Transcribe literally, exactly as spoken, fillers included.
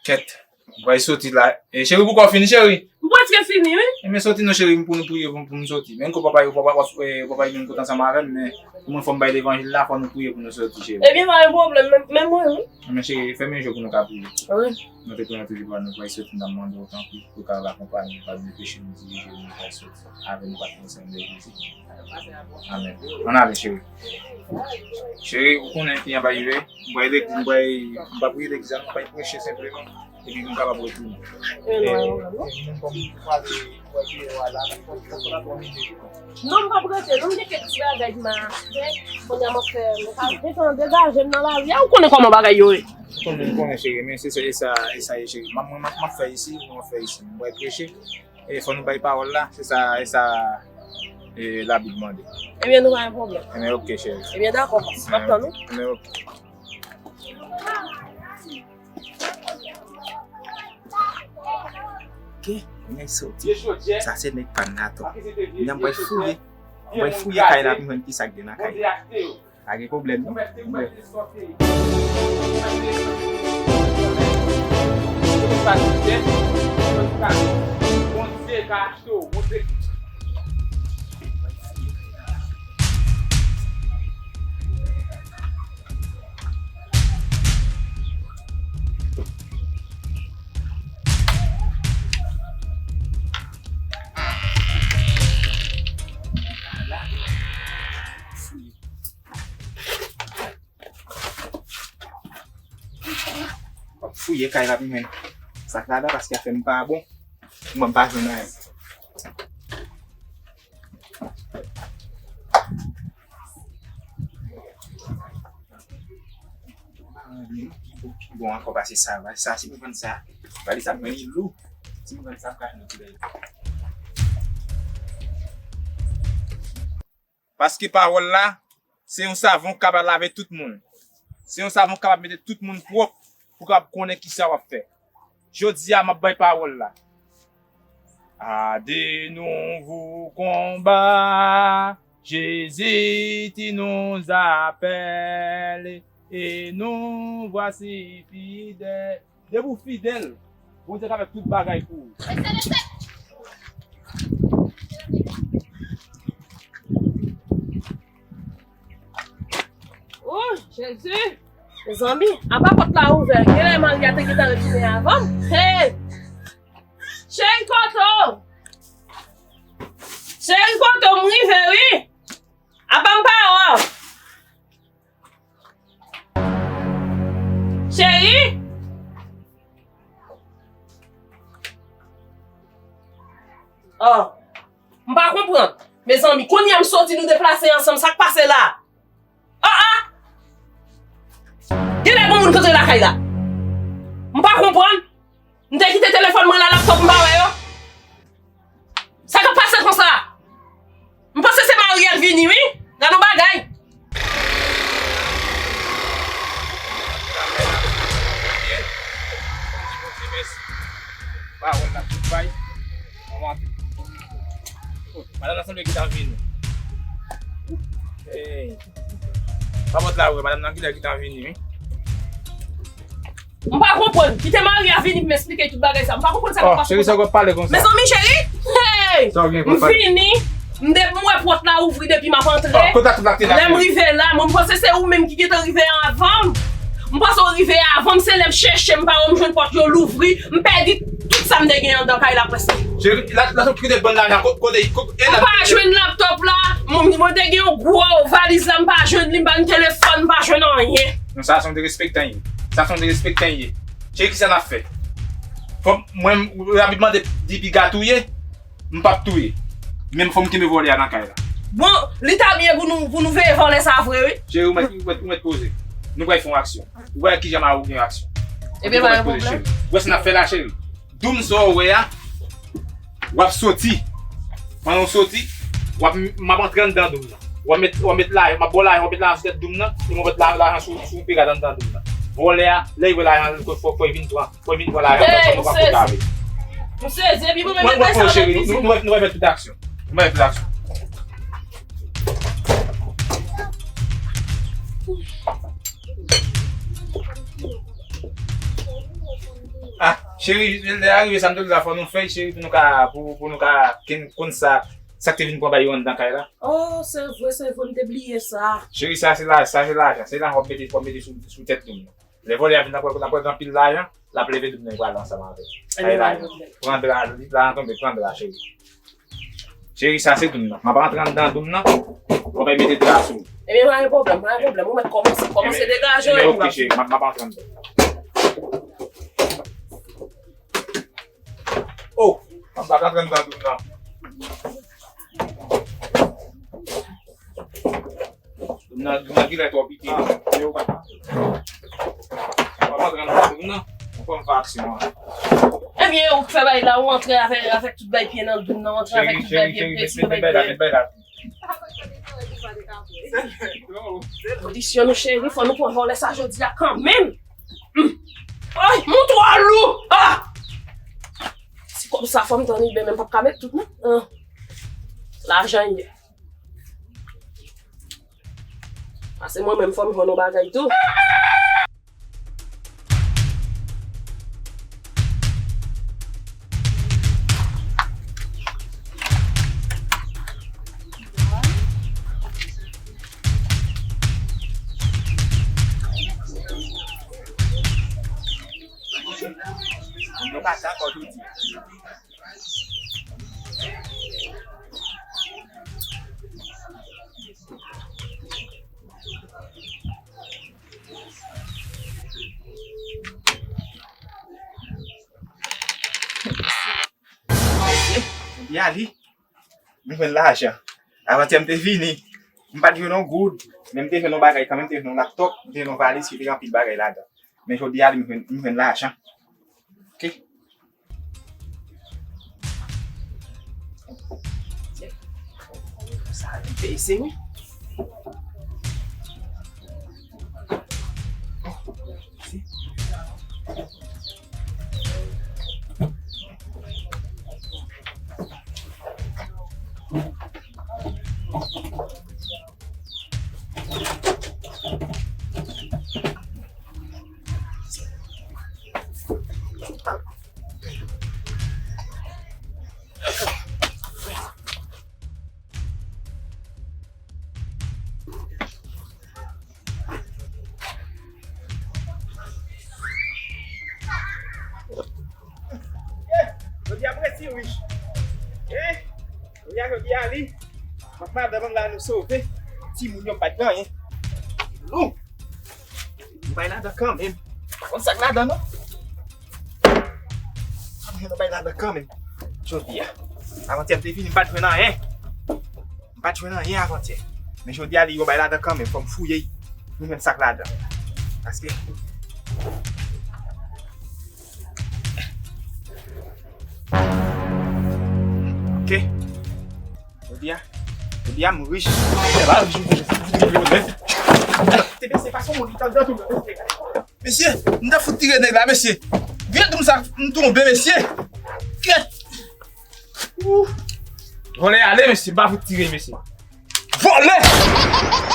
Kèt. Mwen pral soti la. E, cheri, poukò w fini, cheri? M prèske fini, wi. Ebyen, soti non, cheri, pou nou priye, pou, pou nou soti. Men kò papa yo, papa, papa, e, papa yo menm kote ansanm avè m, men pou mwen fò m bay levanjil la, fò nou priye pou nou soti, cheri. Ebyen, pa gen pwoblèm, men, men mwen, wi. Men cheri, fèmen je w pou nou ka priye. Wi. Nou te konnen toujou pa nou pral soti, n ap mande w tanpri pou w kapab akonpanye nou, pa bliye peche nou, dirije nou, nou pral soti. Avè nou pa t ansanm de Jezi. Amèn. Ann ale, cheri. Cheri, ou konnen ki jan bagay yo ye. M pral legliz, m pral, m pa priye legliz la, non, m pral preche senpleman. Epi pou m kapab retounen. E, e, non, non, non. Epi menm kòm ou pale, ou pral priye a la, fò, fò, fò n ap fè yon manje. Non, m p ap rete, non, m gen kèk ti bagay m a fè. Kounye a m ap fè, m ap gentan degaje m nan lari a, ou konnen kòman bagay yo ye. Ou konnen, ou konnen, cheri, men se sa, e sa, e sa ye, cheri. M ap, mwen, m ap, m ap fè isi, mwen ap fè isi. Mwen preche, e fò nou bay pawòl la, se sa, e sa, e Labib mande. Ebyen, nou pa gen pwoblèm. Ebyen, oke, cheri. Ebyen, dakò, pas. M ap tann ou. Ebyen, oke. Ok, nèg soti. Sa se nèg pa n la tou. Nèg mwen fouye. Mwen fouye kay la pou mwen ki sa k gen nan kay la. Pa gen pwoblèm non. Bondye ka achte w. Bondye. W ap fouye kay la pou mwen. Sa k ladan paske afè m pa bon. Mwen m pa jwenn anyen. Ki bon ankò pase sa. Sa, si m vann sa, valiz ap vin lou. Si m vann sa, m ka jwenn yon ti bagay. Paske pawòl la, se yon savon k kapab lave tout moun. Se yon savon k kapab mete tout moun pwòp pou kapab konnen kisa w ap fè. Jodi a, m ap bay pawòl la. À de nouveaux combats, Jésus, tu nous appelles, et nous voici fidèles. Depi w fidèl, Bondye ka fè tout bagay pou ou. Oh, Jezi! Mezanmi, apa pòt la ouvè, genlè Maria te gentan retounen avan m. Hey! Cheri, kote w? Cheri, kote w? M rive, wi. Apa m pa wè w? Cheri? Oh, m pa konprann. Mezanmi, kounye a m soti, nou deplase ansanm, sa k pase la? Ah, ah! Genlè gen moun k antre lakay la. M pa konprann. M te kite telefòn mwen la, laptòp m pa wè yo. Sa k ap pase konsa? M panse se Mariel vini, wi. Gad yon bagay. Pawòl la tout bay. Madanm nan sanble gentan vini. Hey. Pa pòt la ouvè, madanm nan genlè gentan vini, wi. M pa konprann. Kite Maria vini pou m eksplike tout bagay sa. M pa konprann sa k ap pase. Oh, cheri, sa w ap pale konsa? Mezanmi, cheri! Hey! M vini, m de, m wè pòt la ouvri depi m ap antre. Oh, kote tout la te la? Lè m rive la, mwen m panse se ou menm ki gentan rive anvan m. M panse w rive avan m, se lè m chèche m pa wè, m jwenn pòt yo louvri, m pèdi tout sa m te gen anndan kay la prèske. Cheri, la, la sot kite bann lajan, ko-, kote, ko-, e la. M pa jwenn laptòp la, mwen, mwen te gen yon gwo valiz la, m pa jwenn li, m pa jwenn telefòn, m pa jwenn anyen. Non, sa se yon derespektan ye. Sa se yon derespektan ye. Cheri, kisa n ap fè? Fò mwen, Labib mande di piga touye. M p ap touye. Men fò m kenbe vòlè a nan kay la. Bon, li ta byen pou nou, pou nou veye vòlè sa vre, wi. Cheri, ou mèt, ou mèt, ou mèt poze. Nou pral fè yon aksyon. Ou pral wè kijan m a ou gen aksyon. Ebyen, pa gen pwoblèm. Ou wè sa n ap fè la, cheri? Doum sa w wè a, w ap soti. Pandan w soti, w ap, m ap antre anndan doum nan. W ap met, w ap met lajan, m ap ba w lajan, w ap met lajan sou tèt doum nan, epi w ap met la-, lajan sou, sou yon piga anndan doum nan. Vòlè a, lè l wè lajan, fò, fò, fò l vin pran. Mwen vin pran la, hey, m sezi. M sezi, epi mwen menm, mwen, mwen, cheri, nou, nou, nou, nou fè tout aksyon. Nou fè tout aksyon. Cheri, lè a rive sa m te di w la, fò nou fè, cheri, pou nou ka, pou, pou nou ka ken-, konn sa, sa k te vin pran bay yo anndan kay la. Oh, se vre, se vre, m te bliye sa. Cheri, sa se la, sa se lajan, se lajan w ap mete, w ap mete sou, sou tèt nou. Lè vòlè a vin, l ap wè, l ap wè gen anpil lajan, l ap leve doum nan, l pral ansanm avè l. Ebyen, pa gen pwoblèm. Pran dra, la nan tonbe, pran dra, cheri. Cheri, sa se doum nan. M ap rantre anndan doum nan. Ou bay mete dra sou. Ebyen, pa gen pwoblèm, pa gen pwoblèm. Ou mèt kòmanse, kòmanse degaje w. Ebyen, ok, cheri, m ap, m ap rantre anndan. Oh, m ap rantre anndan doum nan. Doum nan, doum nan genlè twò pike. Ah, yo pa. Ou pa antre nan doum nan. Ou konn fè aksyon an. Ebyen, ou k fè bay la, ou antre avè, avèk tout bay pye nan doum nan, ou antre avèk tout bay pye, pye, pye, pye. Kondisyon nou, cheri, fò nou pran vòlè sa jodi a kanmenm. Hmm. Ay, moun twò lou. Ah! Si kòb sa fò m tann Iben, men m p ap ka met tout, non. Ah. Lajan ye. Pase mwen menm fò m jwenn yon bagay tou. Yo pa dakò jodi. Jodi a li, m jwenn lajan. Avantyè m te vini, m pa t jwenn yon goud, men m te jwenn yon bagay kanmenm, m te jwenn yon laptòp, m te jwenn yon valiz ki te gen anpil bagay ladan. Men jodi a li, m jwenn, m jwenn lajan. Ok. Sa a, li peye, se wi. Eh, jodi a m resi rich. Eh, jodi a, jodi a li. M ak madanm la nou sove. Timoun yo pa t gen anyen. Lou. Nou bay ladan kanmenm. Pa konn sa k ladan non. Ann nou bay ladan kanmenm. Jodi a. Avantyè m te vini, m pa t jwenn anyen. M pa t jwenn anyen avantyè. Men jodi a li yo bay ladan kanmenm. Fò m fouye. Nou jwenn sa k ladan. Paske Ok. Jodi a, jodi a m rich. Te bese pa son moun ki t anndan tou. Mesye, m ta fout tire nèg la, mesye. Vye doum sa m tonbe, mesye. Kèt. Ou. Vòlè ale, mesye, m pa fout tire, mesye. Vòlè!